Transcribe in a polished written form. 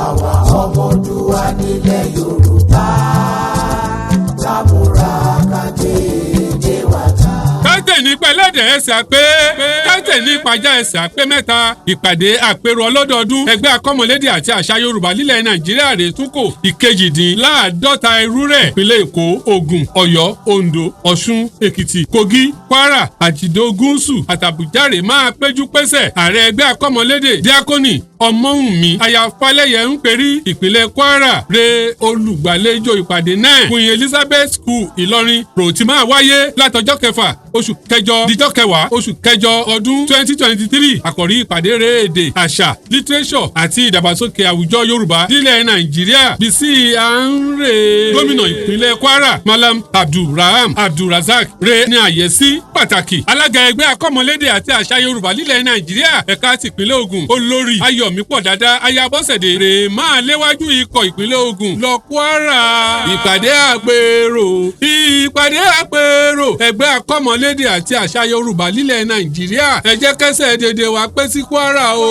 Àwa ọmọ Oòduà nílẹ̀ Yorùbá, ká múra ká gbé èdè wa ga. Káńtẹ̀ ní pẹlẹ́dẹ̀ ẹsẹ̀ àpé, káńtẹ̀ ní pàjá ẹsẹ̀ àpé mẹ́ta. Ìpàdé àpérò ọlọ́dọọdún ẹgbẹ́ akọ́mọlédè àti àṣà Yorùbá lílẹ̀ Nàìjíríà rè tún kò 48 irú rẹ̀. Ìpínlẹ̀ Èkó, Ògùn, Ọ̀yọ́, Oǹdó, Ọ̀ṣun, Èkìtì, Kogi, Kwara, àtìdó Gúúsù àtàbújá rè máa péjú pésẹ̀. Ààrẹ ẹgbẹ́ akọ́mọlédè, Díákónì Ọmọ́wùnmí Aya Falẹ́yẹ ń perí ìpínlẹ̀ Kwara re olùgbàlejò ìpàdé náà. Queen Elizabeth School, Ìlọrin rò ti máa wáyé látọjọ́ 6 oṣù kẹjọ díjọ́ 10 oṣù kẹjọ ọdún 2023. Àkòrí ìpàdé rẹ̀: èdè, àṣà, literature àti ìdàgbàsókè àwùjọ Yorùbá nílẹ̀ Nàìjíríà. Bísí à ń rè gómìnà ìpínlẹ̀ Kwara, Malam Abdulraham Abdulrazak, re ní àyẹ́sí pàtàkì. Alága ẹgbẹ́ akọ́mọlédè àti àṣà Yorùbá nílẹ̀ Nàìjíríà, ẹ̀ka tìpínlẹ̀ Ògùn, Olórí Ayọ̀mípọ̀ Dáadáa Ayabọ́sẹ̀dé, rè máa léwájú ikọ̀ ìpínlẹ̀ Ògùn lọ Kwara. Ìpàdé àpérò, ìpàdé àpérò ẹgbẹ́ akọ́mọlédè àti àṣà Yorùbá nílẹ̀ Nàìjíríà, ẹ jẹ́ kẹsẹ̀ dédé wa pé sí Kwara o.